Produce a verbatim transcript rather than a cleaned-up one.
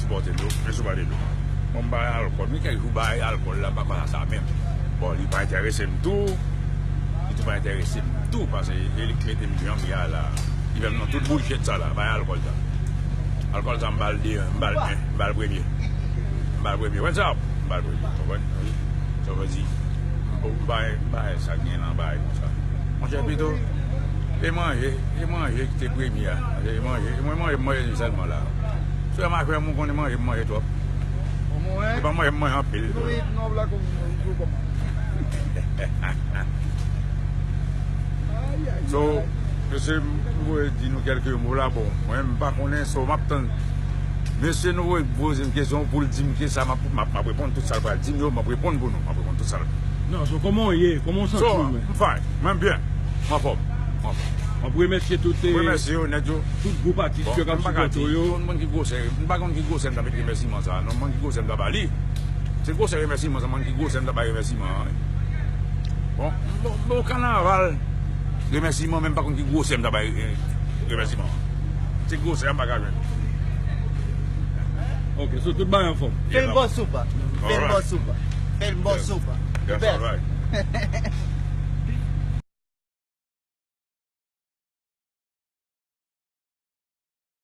Pote dlo, men sou pale dlo. Bon, m bay alkòl. Gen kèk jou bay alkòl la, m pa kwè a sa menm. Bon, li pa enterese m tou. Li tou pa enterese m tou, paske e li k mete m jan m ye a la. Li fè m nan tout bullshit sa la, bay alkòl sa. Alkòl sa, m ba l de, m ba l en, m ba l premye. M ba l premye. Wè sa? M ba l premye. Konprann? Sa vle di, m bay, m bay sa k gen nan bay konsa. Monchè, pito, e manje, e manje ki te premye a. E manje, e mwen manje, m manje sèlman la. Frè m ak frè m, ou konnen manje, m manje twòp. E pa manje, m manje anpil tou. So, mesye, m voye di nou kèlke mo la, bon, mwen, m pa konnen, so, m ap tann. Mesye, nou voye poze m kesyon pou l di m ke sa, m ap, m ap, m ap reponn tout sa l pral di m yo, m ap reponn pou nou, m ap reponn tout sa l. Non, so, kòman w ye? Kòman w santi w menm? So, m fine, mwen byen, m anfòm, m anfòm. M ap remèsye tout, eh, remèsye yo nèt yo. Tout gwoup atis yo k ap sipòte w yo. Bon, m pa ka di, m pa konn ki gwosè, m pa konn ki gwosè m ta met remèsiman sa a, non, m pa konn ki gwosè m ta ba li. Se gwosè remèsiman sa, m pa konn ki gwosè m ta bay remèsiman an, wi. Bon, bon, bon, kanaval, remèsiman, men m pa konn ki gwosè m ta bay, eh, remèsiman an. Se gwosè a m pa ka jwenn. Ok, so tout bagay anfòm. Fè l bò soup. Fè l bò soup. Fè l bò soup. Yes, alright.